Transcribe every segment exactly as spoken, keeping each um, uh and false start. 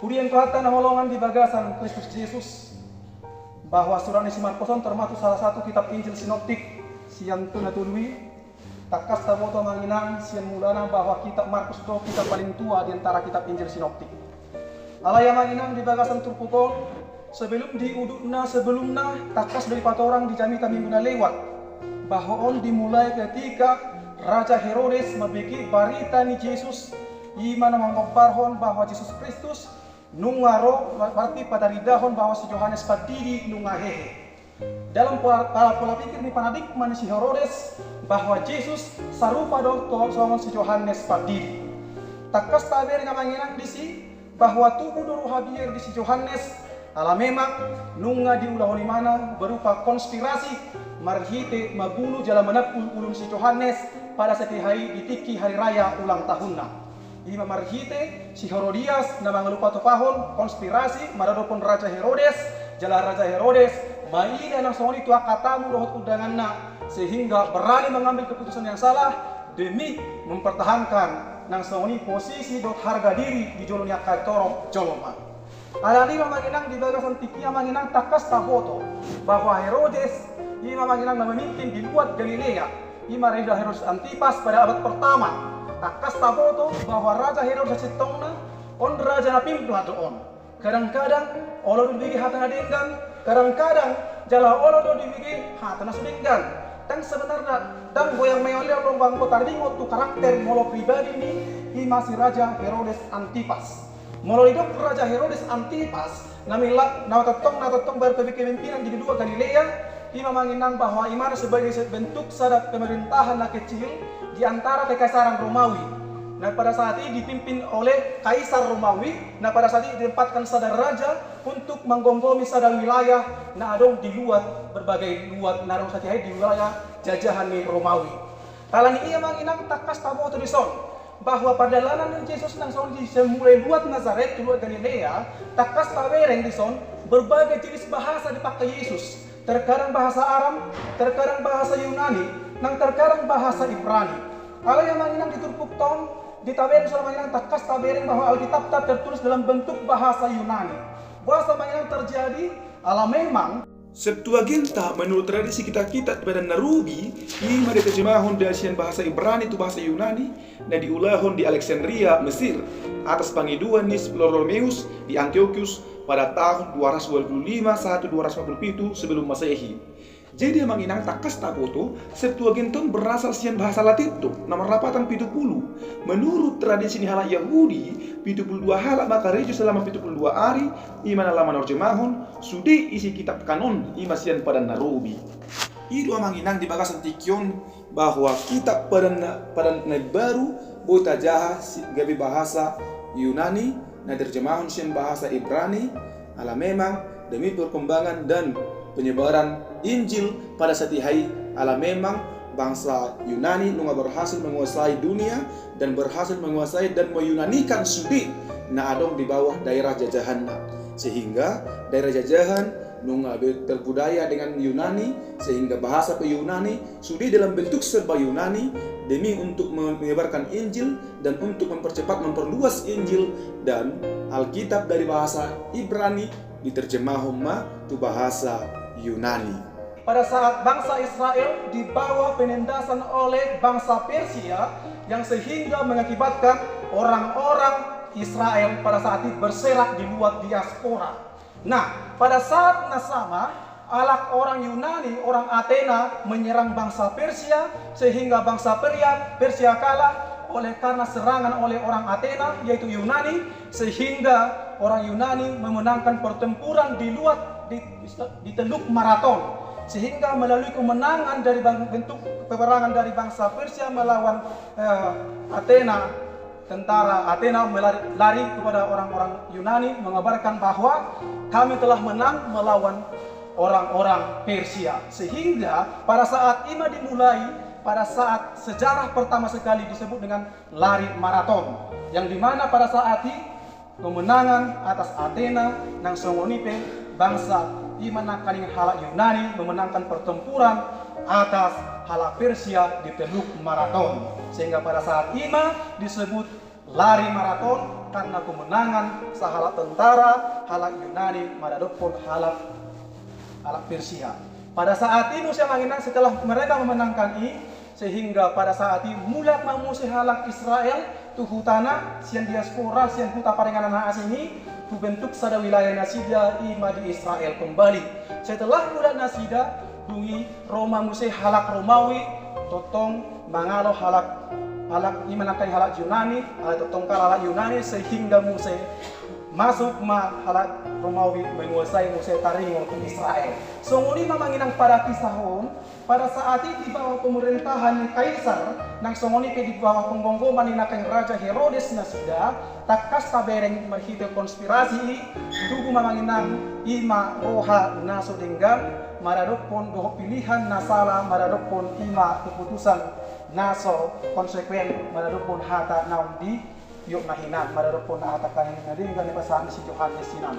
Huria ni Tuhanta na hinaholongan di bagasan Kristus Jesus, bahwa surat ni si Markus on termasuk salah satu kitab Injil sinoptik sian na tolu i. Tangkas taboto amang inang sian mulana bahwa kitab Markus do kitab paling tua di antara kitab Injil sinoptik. Alai amang inang di bagasan turpuk on, sebelum di udutna sebelumna, tangkas do dipatorang di jamita minggu na lewat, bahwa on dimulai ketika Raja Herodes mambege barita ni Jesus, i ma na manghombarhon bahwa Jesus Kristus nunga ro, berarti pataridahon bahwa si Johannes Pandidi nunga hehe. Dalam pola, pola, pola pikir ni paradigma ni si Herodes, bahwa Jesus sarupa do tu songon si Johannes Pandidi. Tangkas tabereng amang inang disi, bahwa tubu do roha biar di si Johannes, ala memang nunga diulahon imana berupa konspirasi marhite mabunu jala manampul ulu ni si Johannes pada satiha i di tingki hari raya ulang tahunna. I ma marhite si Herodias na mangalupatupahon konspirasi maradophon Raja Herodes, jala Raja Herodes maila nang songon i tu angka tamu dohot undanganna, sehingga berani mengambil keputusan yang salah demi mempertahankan nang songon i posisi dohot harga diri di jolo ni angka torop jolma. Alani i amang inang di bagasan tingki i amang inang tangkas taboto bahwa Herodes i ma amang inang na memimpin di luat Galilea, i ma Raja Herodes Antipas pada abad pertama. Tangkas taboto bahwa Raja Herodes sasintongna on raja na pimpla do on. Kadang-kadang olo do dibege hata na denggan, kadang-kadang jala olo do dibege hata na so denggan. Ndang sebenarna, ndang goyang meoli do amang inang taringot tu karakter molo pribadi ni i ma si Raja Herodes Antipas. Molo didok Raja Herodes Antipas, na mila, na tongtong, na tongtong berpemimpin di luat Galilea, i ma amang inang bahwa imana sebagai bentuk sada pemerintahan na kecil di antara kekaisaran Romawi. Na pada saat i dipimpin oleh Kaisar Romawi, na pada saat i ditempatkan sada raja untuk menggomgomi sada wilayah na adong di luat, berbagai luat na adong satiha i di wilayah jajahan ni Romawi. Alani i amang inang tangkas taboto dison, bahwa pardalanan ni Jesus nang songon i sian mulai luat Nazaret tu luat Galilea, tangkas tabereng dison berbagai jenis bahasa dipangke Jesus. Terkadang bahasa Aram, terkadang bahasa Yunani, nang terkadang bahasa Ibrani. Alai amang inang di turpukta on, di tabereng dison amang inang tangkas tabereng bahwa Alkitabta tertulis dalam bentuk bahasa Yunani. Boasa amang inang terjadi? Ala memang Septuaginta menurut tradisi kitab-kitab Padan na Robi, i ma diterjemahon dari sian bahasa Ibrani tu bahasa Yunani, na diulahon di Alexandria, Mesir, atas pangidoan ni si Ptolemaeus di Antiochus pada tahun dua ratus dua puluh lima satu dua ratus empat puluh pitu sebelum Masehi. Jadi amang inang tangkas taboto, Septuaginta on berasal sian bahasa Latin do, na marlapatan pitu pulu. Menurut tradisi ni halak Yahudi, pitu pulu dua halak ma karejo selama pitu pulu dua ari, i ma na laho manerjemahon sude isi kitab kanon, i ma sian Padan na Robi. I do amang inang di bagasan tingki on bahwa kitab Padan na, Padan na Imbaru boi tajaha si, gabe bahasa Yunani, na diterjemahon sian bahasa Ibrani, ala memang demi perkembangan dan penyebaran Injil pada satiha i, ala memang bangsa Yunani nunga berhasil menguasai dunia dan berhasil menguasai dan meyunanikan sude na adong di bawah daerah jajahanna. Sehingga daerah jajahan nunga be-, berbudaya dengan Yunani, sehingga bahasa pe Yunani sude dalam bentuk serba Yunani, demi untuk menyebarkan Injil dan untuk mempercepat, memperluas Injil, dan Alkitab dari bahasa Ibrani diterjemahon ma tu bahasa Yunani. Pada saat bangsa Israel di bawah penindasan oleh bangsa Persia, yang sehingga mengakibatkan orang-orang Israel pada saat itu berserak di luat diaspora. Nah, pada saat na sama, alak orang Yunani, orang Atena menyerang bangsa Persia, sehingga bangsa Peria-, Persia kalah oleh karena serangan oleh orang Atena, yaitu Yunani, sehingga orang Yunani memenangkan pertempuran di luat, di, di Teluk Marathon. Sehingga melalui kemenangan dari bang-, bentuk peperangan dari bangsa Persia melawan, eh, Atena, tentara Atena melari, lari kepada orang-orang Yunani, mengabarkan bahwa kami telah menang melawan orang-orang Persia. Sehingga pada saat i ma dimulai, pada saat sejarah pertama sekali disebut dengan lari maraton, yang dimana pada saat i kemenangan atas Atena, nang songon i pe bangsa i ma nangkaning halak Yunani memenangkan pertempuran atas halak Persia di Teluk Marathon. Sehingga pada saat i ma disebut lari maraton, Karena kemenangan sahalak tentara, halak Yunani maradophon halak, halak Persia. Pada saat i muse amang inang, setelah mereka memenangkan i, sehingga pada saat i mulak ma muse halak Israel tu hutana, sian diaspora, sian huta paringanan na asing i, tu bentuk sada wilayah nasida i ma di Israel kembali. Setelah mulak nasida, dung i ro ma muse halak Romawi, tongtong mangalo halak, halak i ma nangkin halak Yunani, alai tongtong kalah halak Yunani, sehingga muse masuk ma halak Romawi menguasai muse taringot Israel. Songon i ma amang inang pada kisah on, pada saat i di bawah pemerintahan ni Kaisar, nang songon i pe di bawah penggomgoman ni nangkin Raja Herodes nasida, tangkas tabereng marhite konspirasi i, tubu ma amang inang i ma roha na so denggan, maradophon dohot pilihan na sala, maradophon i ma keputusan na so konsekuen, maradophon hata naung di, iok na hinan, maradophon hata na denggan na dipasahat ni si Johannes hinan.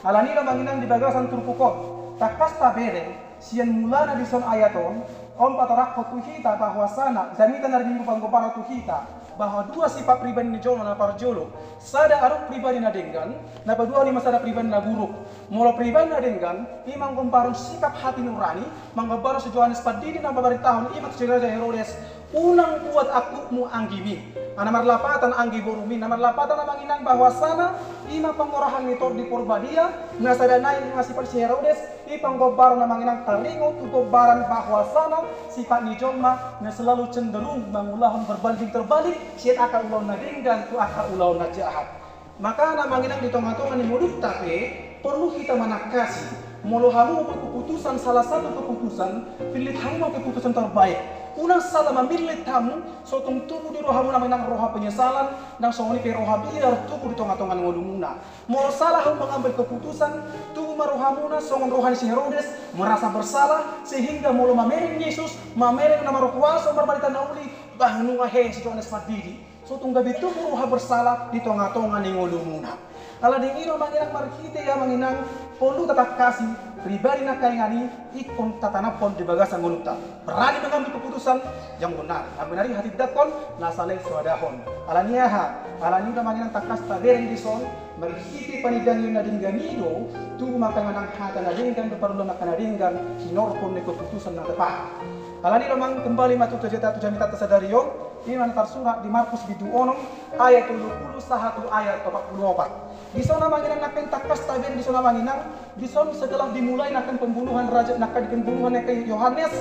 Alani i do amang inang di bagasan turpuk on, tangkas tabereng, sian mulana dison ayat on, on patorangkon tu hita bahwasana, jamita na riminggu panggombaran tu hita, bahwa dua sifat pribadi ni jolma na parjolo, sada adong pribadi na denggan, na paduahon i ma sada pribadi na buruk. Molo pribadi na denggan, i manggombarhon sikap hati nurani, manggombarhon si Johannes Pandidi na mambaritahon i ma tu si Raja Herodes, unang buat angkupmu anggimi. Na marlapatan anggi borumi, na marlapatan amang inang bahwasana, i ma pangorahan ni Tondi Porbadia, na sada nai i ma sifat si Herodes, i panggombaran amang inang taringot tu gombaran bahwasana, sifat ni jolma, na selalu cenderung mangulahon berbanding terbalik, sian angka ulaon na denggan tu angka ulaon na jahat. Makana amang inang di tonga-tonga ni ngolunta pe, porlu hita manangkasi. Molo hamu mambuat keputusan, salah satu keputusan, pillit hamu ma keputusan terbaik. Unang sala mamillit hamu, so tung tubu di rohamuna amang inang roha penyesalan, nang songon i pe roha biar tubu di tonga-tonga ni ngolumuna. Molo sala hamu mengambil keputusan, tubu ma rohamuna songon roha ni si Herodes, merasa bersalah, sehingga molo mamereng Jesus, mamereng na markuasa marbarita na uli, bah nunga hehe si Johannes Pandidi. So tung gabe tubu roha bersalah di tonga-tonga ni ngolumuna. Alani i do amang inang marhite i amang inang, porlu tatangkasi, pribadi na denggan i, ingkon tatanamhon di bagasan ngolunta. Berani mengambil keputusan yang benar. Na benar i hatindangkon, na sala i soadahon. Alani aha? Alani i do amang inang tangkas tabereng dison, marhite panindangion na denggan i do, tubu ma angka na denggan, hata na denggan, dohot parulaon angka na denggan, hinorhon ni keputusan na tepat. Alani i do amang kembali ma tu, tu, tu jamitanta sadari on, i ma na tarsurat di Markus bindu onom, ayat tolu pulu sahat tu ayat opat pulu opat. Dison amang inang nangkin tangkas tabereng dison amang inang, dison setelah dimulai nangkin pembunuhan raja, nangkin pembunuhan nangkin Yohanes,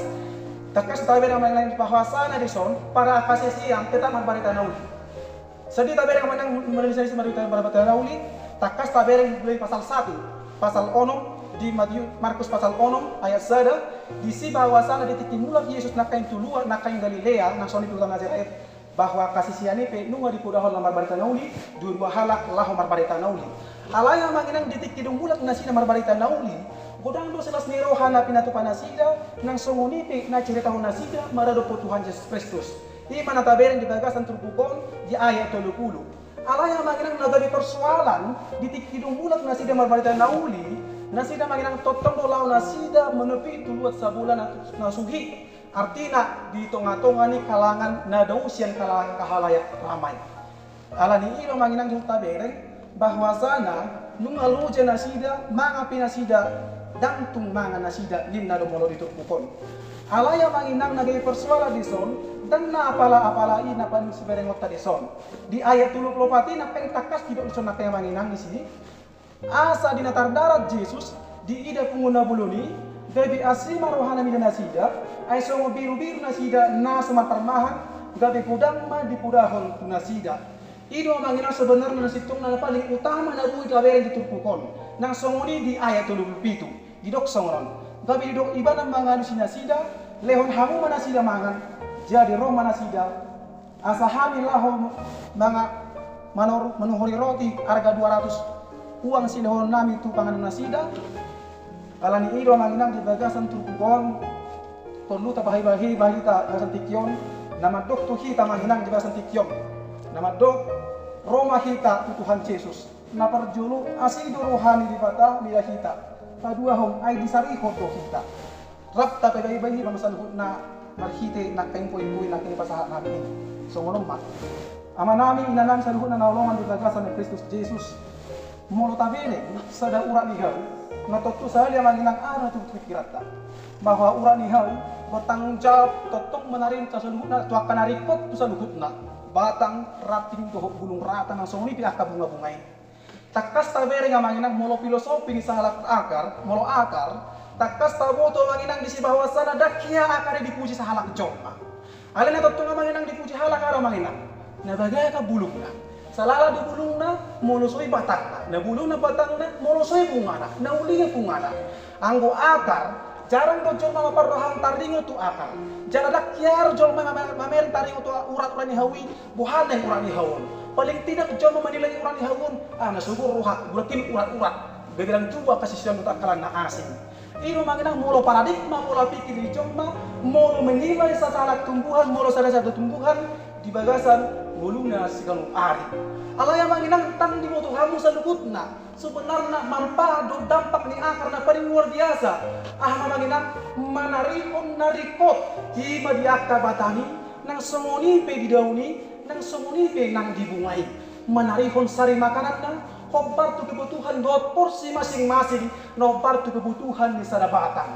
tangkas tabereng amang inang bahwasana dison, para kasisian tetap marbarita na uli. Sadi tabereng amang inang, mulai sadi marbarita, marbarita na uli, tangkas tabereng mulai pasal satu, pasal onom, di Matius, Markus pasal onom, ayat sada, disi bahwasana di tingki mulak Jesus nangkin tu luat nangkin Galilea, nang songon i tu huta Nazaret, bahwa kasisian i pe nunga dipodahon laho marbarita na uli, dua-dua halak laho marbarita na uli. Alai amang inang di tingki dung mulak nasida marbarita na uli, godang do silas ni roha na pinatupa nasida, nang songon i pe na ciritahon nasida maradophon Tuhan Jesus Kristus. I ma na tabereng di bagasan turpuk on di ayat tolu pulu. Alai amang inang na gabe persoalan di tingki dung mulak nasida marbarita na uli, nasida amang inang tongtong do laho nasida menepi tu luat Sabola na, na suhi. Artina di tonga-tonga ni kalangan na dao sian kalangan halayak ramai. Alani i do amang inang dung tabereng bahwasana nunga loja nasida, mangan pe nasida, ndang tung mangan nasida, ninna do molo di turpuk on. Alai amang inang na gabe persoalan dison, ndang na apala-apala i na paling siberengonta dison. Di ayat tolu pulu opat i nangkin tangkas didok dison nangkin amang inang disi. Asa di na tardarat Jesus, diida pungu na bolon i, gabe asi ma rohana mida nasida, ai songon birubiru nasida na so marparmahan, gabe godang ma dipodahon tu nasida. I do amang inang sebenarna na sintongna na paling utama na boi tabereng di turpuk on. Nang songon i di ayat tolu pulu pitu, didok songon on. Gabe didok ibana mangalusi nasida, lehon hamu ma nasida mangan, jadi ro ma nasida, asa hami laho manga-, manor-, manuhori roti arga dua ratus uang silehononnami tu panganon nasida. Alani i do amang inang di bagasan turpuk on, porlu tabahi-bahi bahita di bagasan tingki on, na mandok tu hita amang inang di bagasan tingki on. Na mandok, ro ma hita tu Tuhan Jesus. Na parjolo, asi do roha ni Debata mida hita. Paduahon, ai disarihon do hita. Rap tabahi-bahi ma saluhutna marhite nangkin poin-poin nangkin pasahat nami i. Songon on ma. Amanami, inanami saluhutna na hinaholongan di bagasan Kristus Jesus, molo tabereng sada urat ni hau, na tontu sahali amang inang aha na tutu pikiranta, bahwa urat ni hau bertanggung jawab tongtong manarihon tu saluhutna, tu angka na ringkot tu saluhutna, batang, ranting dohot bulung rata nang songon i pe angka bunga-bunga i. Tangkas tabereng amang inang molo filosofi ni sahalak akar, molo akar, tangkas taboto amang inang disi bahwasana ndang hea akar i dipuji sahalak jolma. Alai na tontu amang inang dipuji halak aha do amang inang? Na bagaga bulungna. Salala do bulungna molo so i batangna, na bulungna batangna molo so i bungana, na uli i bungana. Anggo akar, jarang do jolma maparrohahon taringot tu akar. Jala ndang hea jolma mamereng taringot tu urat-urat ni hau i, boha na urat ni hau on. Paling tidak jolma manilai urat ni hau on, ah, na sogo rohangku, berarti urat-urat. Gabe ndang tubu angka sisean dohot angka na asing. I do amang inang molo paradigma, pola pikir ni jolma, molo menilai sasahalak tumbuhan, molo sada-sada tumbuhan di bagasan ngoluna siganup ari. Alai amang inang, ndang diboto hamu saluhutna sebenarna manfaat dohot dampak ni akar na paling luar biasa. Aha ma amang inang? Manarihon na ringkot, i ma di angka batang i, nang songon i pe di daun i, nang songon i pe nang di bunga i. Manarihon sari makananna, hombar tu kebutuhan dohot porsi masing-masing na hombar tu kebutuhan ni sada batang.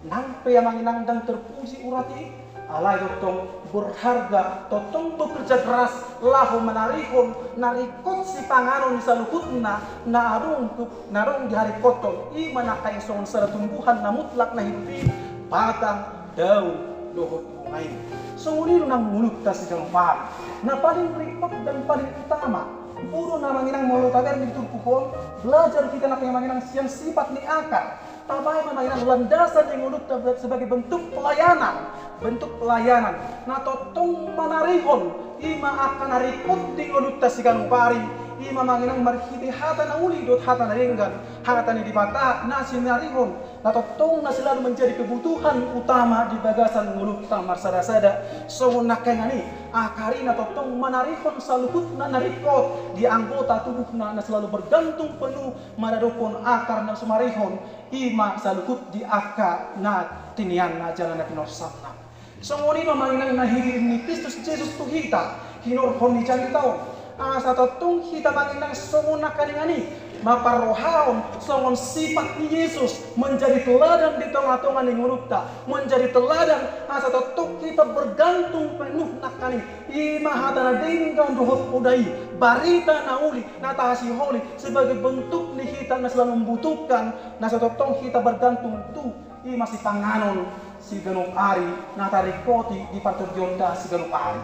Nang pe amang inang ndang terpuji urat i, alai tongtong berharga, tongtong bekerja keras laho manarihon na ringkot sipanganon ni saluhutna na adong tu, na adong diharingkothon, i ma nangkaning songon sada tumbuhan na mutlak na hidup i, batang, daun dohot bunga i. Songon i do nang ngolunta siganup ari. Na paling ringkot dan paling utama, boha do na amang inang molo tabereng di turpuk on, belajar hita nangkin amang inang sian sifat ni akar. Tabaen ma amang inang landasan ni ngolunta sebagai bentuk pelayanan, bentuk pelayanan na tongtong manarihon, i ma angka na ringkot di ngolunta siganup ari, i ma amang inang marhite hata na uli dohot hata na denggan, hata ni Debata na sinarihon, na tongtong na selalu menjadi kebutuhan utama di bagasan ngolunta marsada-sada. Songon nangkaningan i, akar i na tongtong manarihon saluhutna na ringkot di anggota tubuhna na selalu bergantung penuh maradophon akar na sumarihon, i ma saluhut di angka na tinianna jala na pinorsanna. Songon i do amang inang na hiririm ni Kristus Jesus tu hita, hinorhon ni jamita on. Asa tongtong hita amang inang songon nangkaningan i, maparrohahon songon sifat ni Jesus, menjadi teladan di tonga-tonga ni ngolunta, menjadi teladan asa tongtong hita bergantung penuh nangkaning i ma hata na denggan dohot poda i, barita na uli na tahasiholi sebagai bentuk ni hita na selalu membutuhkan, na asa tongtong hita bergantung tu i ma sipanganon siganup ari na taringkoti di partondionta siganup ari.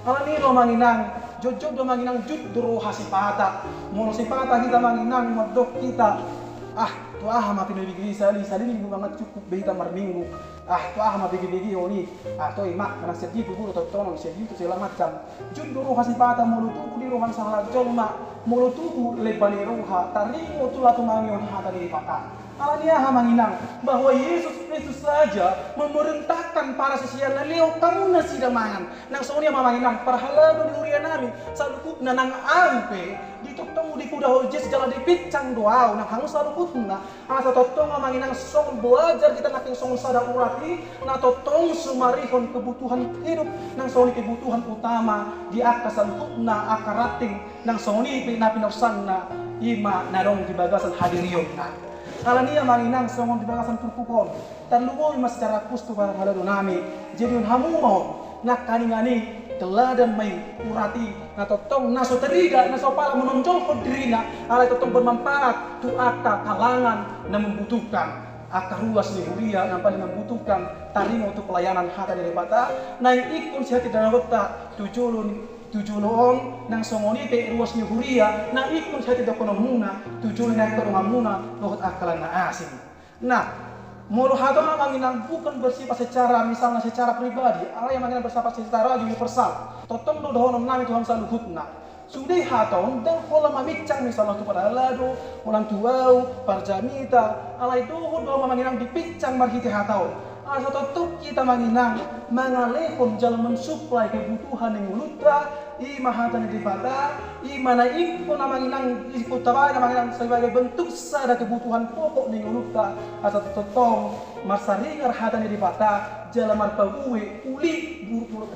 Alani i do amang inang, jotjot do amang inang jut do roha sipata. Molo sipata hita amang inang mandok hita, ah, tu aha ma pinabege i sahali, salinggu mangan cukup be hita marminggu. Ah, tu aha ma bege-bege on i? Ah, toe ma, manang sian dia tubu do tontonon, sian dia tu segala macam. Jut do roha sipata molo tubu di roha ni sahalak jolma, molo tubu lemba ni roha, taringot tu laho tumangihon hata ni Debata. Alani aha amang inang, bahwa Yesus Kristus saja memerintahkan para sisianna, lehon hamu nasida mangan. Nang songon i ma amang inang, parhalado ni hurianami saluhutna, nang ahu pe ditongtong dipodahon Jesus jala dipinsang do ahu, nang hamu saluhutna. Asa tongtong amang inang songon belajar hita nangkin songon sada urat i, na tongtong sumarihon kebutuhan hidup, nang songon i kebutuhan utama di angka saluhutna angka ranting, nang songon i pe na pinorsanna, i ma na adong di bagasan hadirionna. Alani i amang inang songon di bagasan turpuk on, tarlumobi ma secara khusus tu parhaladonami, jadihon hamu ma on nangkaningan i teladan ma i, urat i na tongtong na so tarida, na so pala menonjolhon dirina, alai tongtong bermanfaat tu angka kalangan na membutuhkan, angka ruas ni huria na paling membutuhkan taringot tu pelayanan hata ni Debata, naeng ingkon sihatindanganta tu jolo ni, tu jolo on, nang songon i pe ruas ni huria na ingkon sihatindangonmuna tu jolo ni angka donganmuna dohot angka na asing. Nah, molo hata on amang inang bukan bersifat secara, misalnya secara pribadi, alai amang inang bersifat secara universal. Tongtong do dohononnami tu hamu saluhutna. Sude hata on ndang holan maminsang misalnya tu parhalado, holan tu ahu, parjamita, alai dohot do amang inang dipinsang marhite hata on. Asa tongtong hita amang inang mangalehon jala mensuplai kebutuhan ni ngolunta, i ma hata ni Debata, i ma na ingkon amang inang, ingkon tabaen amang inang sebagai bentuk sada kebutuhan pokok ni ngolunta. Asa tongtong marsaringar hata ni Debata, jala marpabue uli,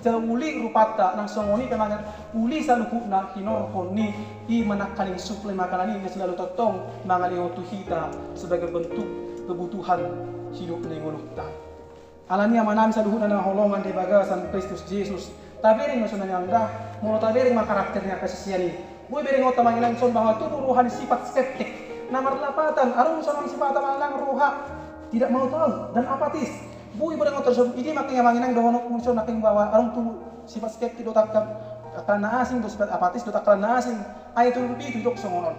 jala uli rupanta, nang songon i pe amang inang uli saluhutna hinorhon ni, i ma nangkaning suplai makanan i na selalu tongtong mangalehon tu hita sebagai bentuk kebutuhan hidup ni ngolunta. Alani i amanami saluhutna na hinaholongan di bagasan Kristus Jesus, tabereng ma songon i amang inang, molo tabereng ma karakter ni angka sisean i, boi berengonta amang inang songon bahwa tubu roha ni sifat skeptik, na marlapatan, adong songon sifat amang inang roha tidak mau tahu dan apatis. Boi berengonta songon i, i ma nangkin amang inang dohononku songon nangkin bahwa adong tubu sifat skeptik dohot angka, angka na asing, dohot sifat apatis dohot angka na asing. Ayat tolu pulu pitu didok songon on.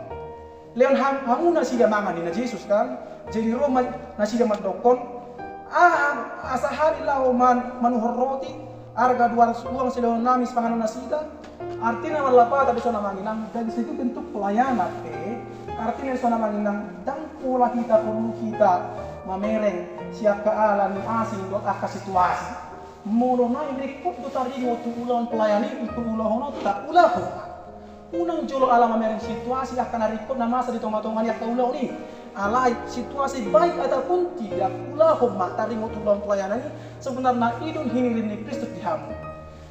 Lehon ham-, hamu nasida mangan, ninna Jesus kan. Jadi ro ma nasida mandokkon, aha, asa hami laho man-, manuhor roti, arga dua ratus uang silehonnami sipanganon nasida. Artina marlapatan dison amang inang, dari segi bentuk pelayanan pe, artina dison amang inang, ndang pola hita porlu hita mamereng sian angka ala ni asing dohot angka situasi. Molo naeng ringkot do taringot tu ulaon pelayanan i, ingkon ulahononta, ulahon ma. Unang jolo ala mamereng situasi angka na ringkot na masa di tonga-tonga ni angka ulaon i. Alai situasi baik ataupun tidak, ulahon ma taringot tu ulaon pelayanan i, sebenarna i do hinirim ni Kristus di hamu.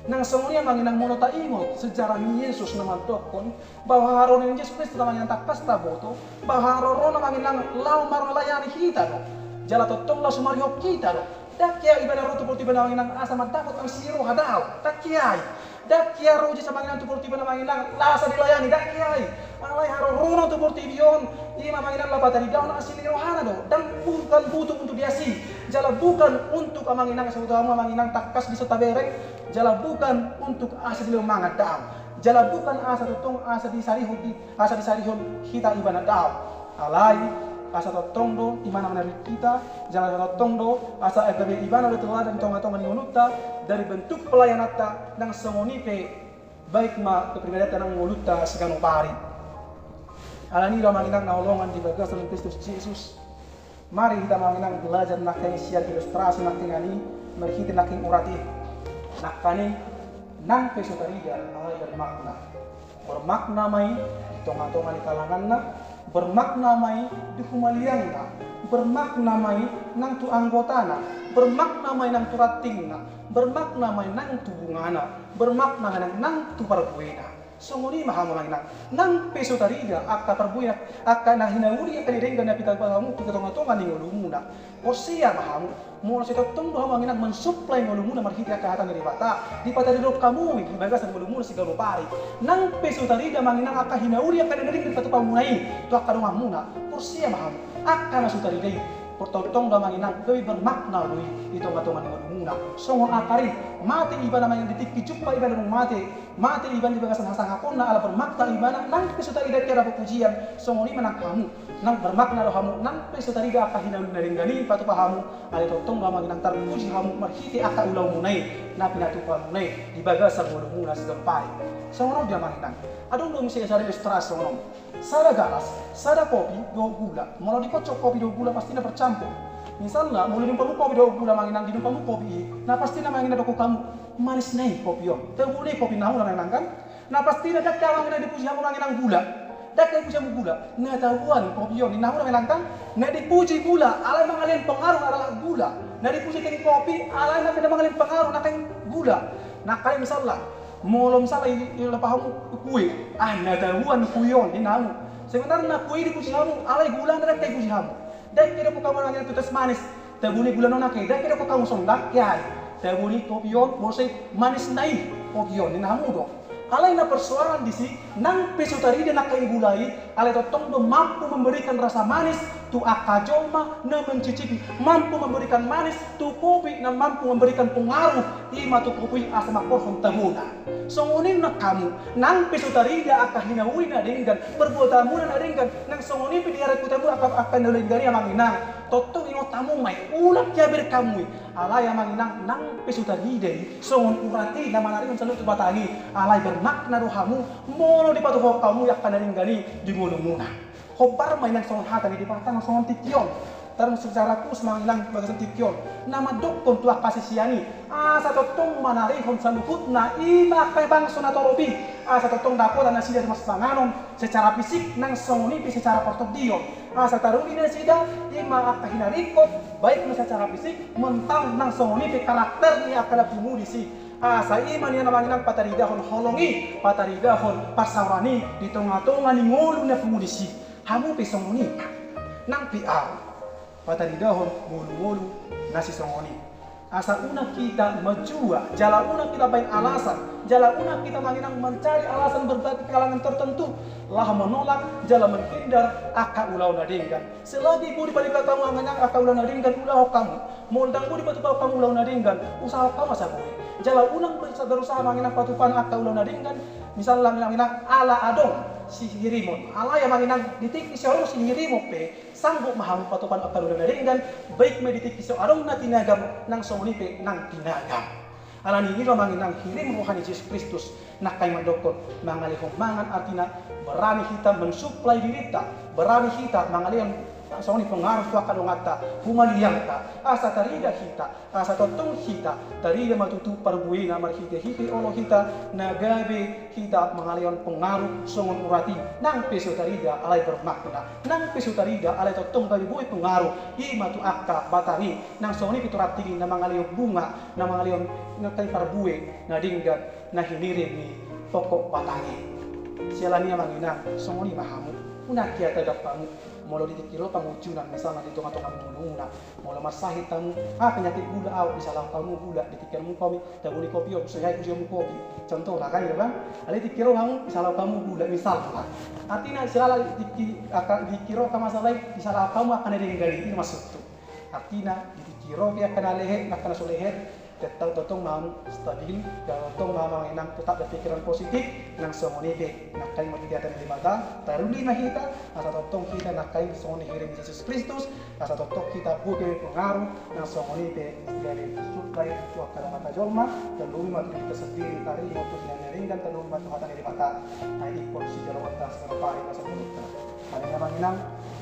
Nang songon i amang inang molo taingot sejarah ni Jesus na mandokkon bahwa haroro ni Jesus Kristus amang inang tangkas taboto, bahwa harorona amang inang laho marlayani hita do. Jala tongtong laho sumarihon hita do. Ndang hea ibana ro tu portibi on amang inang asa mandapot angka siroha, daong. Ndang hea i. Ndang hea ro Jesus amang inang tu portibi on amang inang asa dilayani, ndang hea i. Alai harorona tu portibi on, i ma amang inang laho pataridaon angka sirohana do. Ndang, bukan butuh untuk diasihi. Jala bukan untuk amang inang, asa huboto hamu amang inang tangkas dison tabereng. Jala bukan untuk asa dilehon mangan, daong. Jala bukan asa tongtong asa disarihon di, asa disarihon hita ibana, daong. Alai asa tongtong do ibana manarik hita, jala asa tongtong do asa gabe ibana do teladan di tonga-tonga ni ngolunta, dari bentuk pelayananta, nang songon i pe baik ma kepribadianta nang ngolunta siganup ari. Alani i do amang inang na hinaholongan di bagasan Kristus Jesus, mari hita amang inang belajar nangkin sian ilustrasi nangkin i, marhite nangkin urat i. Nangkin i, nang pe so tarida alai bermakna. Bermakna ma i di tonga-tonga ni kalanganna, bermakna ma i di humaliangna, bermakna ma i nang tu anggotana, bermakna ma i nang tu rantingna, bermakna ma i nang tu bungana, bermakna ma i nang, nang tu parbuena. Songon i ma hamu amang inang, nang pe so tarida angka parbuena, angka na hinauli, angka na denggan na patupa hamu tu tonga-tonga ni ngolumuna. Porsea ma hamu, molo sai tongtong do hamu amang inang mensuplai ngolumuna marhite angka hata ni Debata, dipataridahon hamu i di bagasan ngolumuna siganup ari. Nang pe so tarida amang inang angka hinauli, angka na denggan na patupamuna i tu angka donganmuna, porsea ma hamu, angka na so tarida i, tongtong do amang inang gabe bermakna do i di tonga-tonga ni ngolumuna. Songon akar i, mate ibana amang inang di tingki, jumpa ibana dung mate, mate ibana di bagasan hasangaponna ala bermakna ibana, nang pe so tarida, ndang hea dapot pujian. Songon i ma nang hamu, nang bermakna do hamu, nang pe so tarida angka hinauli na denggan i patupa hamu, alai tongtong do amang inang tarpuji hamu marhite angka ulaonmuna i, na pinatupamuna i di bagasan ngolumuna siganup ari. Songon on do amang inang, adong do muse sada ilustrasi songon on. Sada galas, sada kopi dohot gula. Molo diponcop kopi dohot gula, pastina bercampur. Misalna, molo dinumpang hamu kopi dohot gula amang inang, dinumpang hamu kopi i, na pastina amang inang didok hamu, manis na i kopi on. Tabo na i kopi, na hamu do amang inang kan? Na pastina ndang hea amang inang dipuji hamu amang inang gula. Ndang hea dipuji hamu gula. Na taboan kopi on, ninna hamu do amang inang kan? Na dipuji gula, alai mangalehon pengaruh adalah gula. Na dipuji nangkin kopi, alai nangkin na mangalehon pengaruh nangkin gula. Nangkin i misalna, molo misalna i, i, dipasahat hamu kue, ah, na taboan kue on, ninna hamu. Sebenarna kue i dipuji hamu, alai gulana ndang hea dipuji hamu. Ndang hea didok hamu amang inang tu teh manis, tabo na i gulana on, nangkin i ndang hea didok hamu songon i, ndang hea i. Tabo na i kopi on, borsi manis na i kopi on, ninna hamu do. Alai na persoalan disi, nang pe so tarida nangkin gula i, alai tongtong do mampu memberikan rasa manis tu angka jolma na mencicipi, mampu memberikan manis tu kopi, na mampu memberikan pengaruh i ma tu kopi asa mangkorhon tabona. Songon i nang hamu, nang pe so tarida angka hinauli na denggan, perbuatanmuna na denggan, nang songon i pe diarap hamu angka, angka na denggan i amang inang, tongtong ingot hamu ma i, unang hea bereng hamu i. Alai amang inang, nang pe so tarida i songon urat i na manarihon saluhut tu batang i, alai bermakna do hamu molo dipatupa hamu i angka na denggan i di ngolumuna. Hombar ma i nang songon hata ni Debata nang songon tingki on. Tarlumobi secara khusus amang inang bagasan tingki on, na mandokkon tu angka sisean i, asa tongtong manarihon saluhutna i ma angka bangso na torop i, asa tongtong dapotan nasida ruas panganon secara fisik nang songon i pe secara partondion. Asa taruli nasida i ma angka hinaringkot, baik ma secara fisik, mental nang songon i pe karakter ni angka na pungu disi. Asa i ma nian amang inang pataridahon holong i, pataridahon parsaoran i di tongatonga ni ngolu na pungu disi. Hamu pe songon i, nang pe ahu, pataridahon ngolu-ngolu na sisongon i. Asa unang hita manjua, jala unang hita baen alasan, jala unang hita amang inang mancari alasan berbagai kalangan tertentu, laho menolak jala menghindar angka ulaon na denggan. Selagi boi dipatupa hamu amang inang angka ulaon na denggan, ulahon hamu. Molo ndang boi dipatupa hamu ulaon na denggan, usahahon hamu asa boi. Jala unang ber-, berusaha amang inang patupa angka ulaon na denggan, misalna amang inang ala adong sihirimon. Alai amang inang di tingki so adong sihirimon pe, sanggup ma hamu patupa angka ulaon na denggan, baik ma di tingki so adong na tinagam, nang songon i pe nang tinagam. Alani i do amang inang hirim roha ni Jesus Kristus, nangkin mandokkon, mangalehon mangan artina berani hita mensuplai dirinta, berani hita mangalehon songon i pengaruh tu angka donganta, humaliangta, asa tarida hita, asa tongtong hita, tarida ma tutu parbuena marhite-hite olo hita, na gabe hita mangalehon pengaruh songon urat i, nang pe so tarida alai bermakna, nang pe so tarida alai tongtong gabe boi pengaruh, i ma tu angka batang i, nang songon i pe tu ranting i na mangalehon bunga, na mangalehon nangkin parbue na denggan, na hinirim ni pokok batang i. Siala ni i amang inang, songon i ma hamu, unang hea tagam hamu, molo di tingki ro pangunjunan misalna di tongatonga ni ngolumuna, molo marsahit hamu, ah, penyakit gula ahu, disalahon hamu gula, di tingki ro hamu tabo ni kopi on, so hea ujung hamu kopi. Contohna kan, ya kan? Alai di tingki ro hamu, disalahon hamu gula, misalna. Artina, siala di tingki, angka, di tingki ro angka masalah i, disalahon hamu angka na denggan i, i maksudhu. Artina, di tingki ro pe angka na lehet, angka na so lehet, tetap tongtong ma hamu stabil, jala tongtong ma hamu amang inang tetap berpikiran positif, nang songon i pe, nangkin marhite hata ni Debata, taruli ma hita, asa tongtong hita nangkin songon i hirim Jesus Kristus, asa tongtong hita boi gabe pengaruh, nang songon i pe gabe suplai tu angka donganta jolma, tarlumobi ma tu hita sendiri, tarlumobi tu hita na denggan, tarlumobi ma tu hata ni Debata, na ingkon sijaloonta, sijalo pari, na songgonta. Alani i amang inang,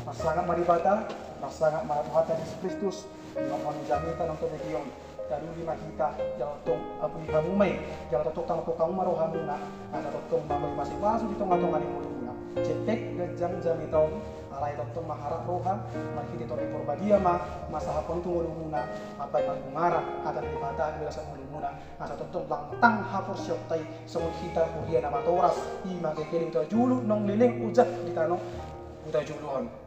marsangap ma Debata, marsangap ma Tuhanta Jesus Kristus, di ngolunta, jamita nang tu bagian on. Taruli ma hita, jala tongtong apui hamu ma i, jala tongtong tangkok hamu ma rohamuna, asa tongtong mambahen pasupasu di tongatonga ni ngolumuna. Cetek ganjang jamita on, alai tongtong ma harap roha, marhite Tondi Porbadia ma, mansahapkon tu ngolumuna, mambahen parbungaran, hata ni Debata di bagasan ngolumuna, asa tongtong langtang haporseaonta i, songon hita huria na matoras, i ma kekeling tu hajulu, nang leleng ojak di tano hutajuluhon.